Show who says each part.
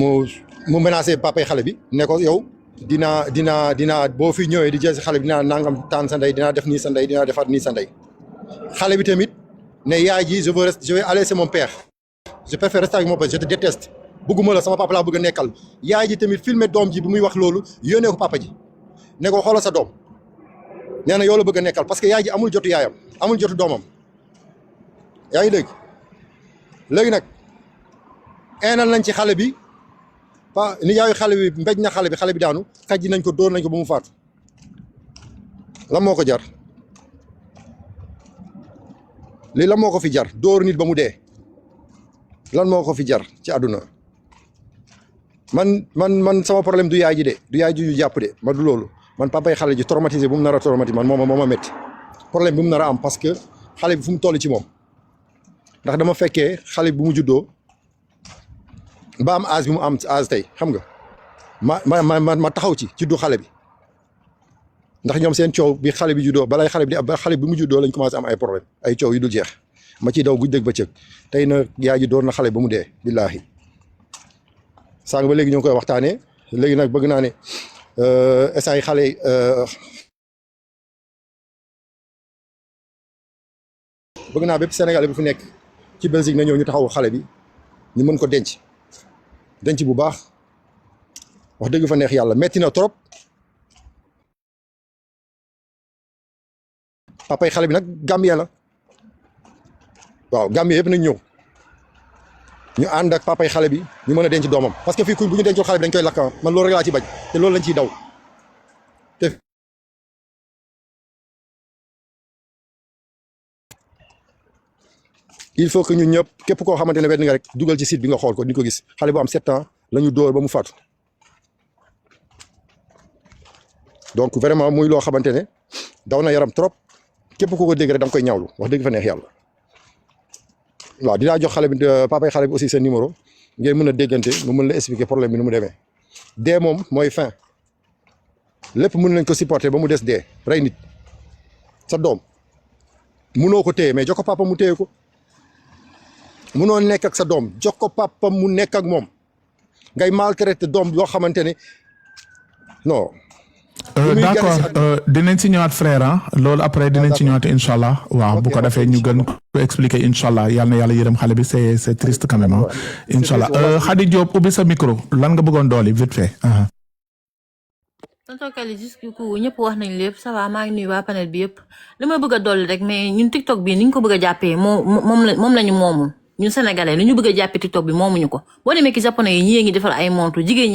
Speaker 1: mu menacé papay xale bi ne ko yow dinaa boo fi ñëwee di jël si xale bi dinaa nangam taan sa ndey dinaa def nii sa ndey dinaa defaat nii sa ndey xale bi tamit ne yaay ji je vais aller chez mon père je préfère rester avec mon père je te déteste bëgguma la sama papa laa bëgg a nekkal yaay ji tamit filmer doom ji bi muy wax loolu yónnee ko papa ji ne ko xoolal sa doom nee na yow la bëgg a nekkal parce que yaay ji amul jotu yaayam amul jotu doomam yaa ngi dégg léegi nag eenal nañ ci xale bi ni yaayu xale bi mbéj na xale bi daanu xaj nañ ko dóor nañ ko ba mu faatu lan moo ko jar lii lan moo ko fi jar dóor nit ba mu dee lan moo ko fi jar ci àdduna man sama problème du yaay ji de du yaay ji ñu jàpp de ma du loolu man papay xale ji traumatisé bu mu nar a traumatisé man moo ma métti problème bi mu nar a am parce que xale bi fu mu toll ci moom ndax dama fekkee xale bi bu mu juddoo ba am âge bi mu am âge tey xam nga ma taxaw ci juddu xale bi ndax ñoom seen coow bi xale bi juddoo balay xale bi di ba xale bi mu juddoo lañ commencé am ay problème ay coow yu dul jeex ma ciy daw guddeeg bëccëg tey na yaay ji door na xale ba mu dee billaahi sànq ba léegi ñu ngi koy waxtaanee léegi nag bëgg naa ne essay xale bëgg naa bépp Sénégalais bu fi nekk ci Belgique na ñëw ñu taxawu xale bi ñu mën ko denc bu baax wax dëgg fa neex yàlla metti na trop papay xale bi nag Gambien la waaw Gambien yëpp nañ ñëw ñu ànd ak papay xale bi ñu mën a denc doomam parce que fii kuñ bu ñu dencul xale bi dañ koy lakk man loolu rek laa ci bañ te loolu lañ ciy daw te il faut que ñun ñëpp képp koo xamante ne wedd nga rek dugal ci site bi nga xool ko di ko gis xale bu am 7 ans la ñu dóor ba mu faatu donc vraiment muy loo xamante ne daw na yaram trop képp ku ko dégg rek da nga koy ñaawlu wax dëgg fa neex yàlla waaw dinaa jox xale bi papay xale bi aussi seen numéro ngay mën a déggante mu mën la expliquer problème bi nu mu demee dee moom mooy fin lépp mën nañ ko supporter ba mu des dee rey nit sa doom munoo ko téye mais jox ko papa mu téye ko munoo nekk ak sa doom jox ko papa mu nekk ak moom ngay maltraité doom yoo xamante ne non.
Speaker 2: d'accord dinañ si ñëwaat frère loolu après dinañ si ñëwaat incha allah waaw bu ko defee ñu gën ko expliquer incha allah yal na yàlla yërëm xale bi c'est triste quand même incha allah Khady Diop ubbi sa micro lan nga bëggoon dooli vite fait.
Speaker 3: tonton Kali jusqu'où ñëpp wax nañ lépp ça va maa ngi nuyu waa panel bi yëpp li ma bëgg a dolli rek mais ñun TikTok bi ni ñu ko bëgg a jàppee moom lañu moomul ñun sénégalais li ñu bëgg a jàppee TikTok bi moomuñu ko boo demee ki japonais yi ñi ngi defal ay montre jigéen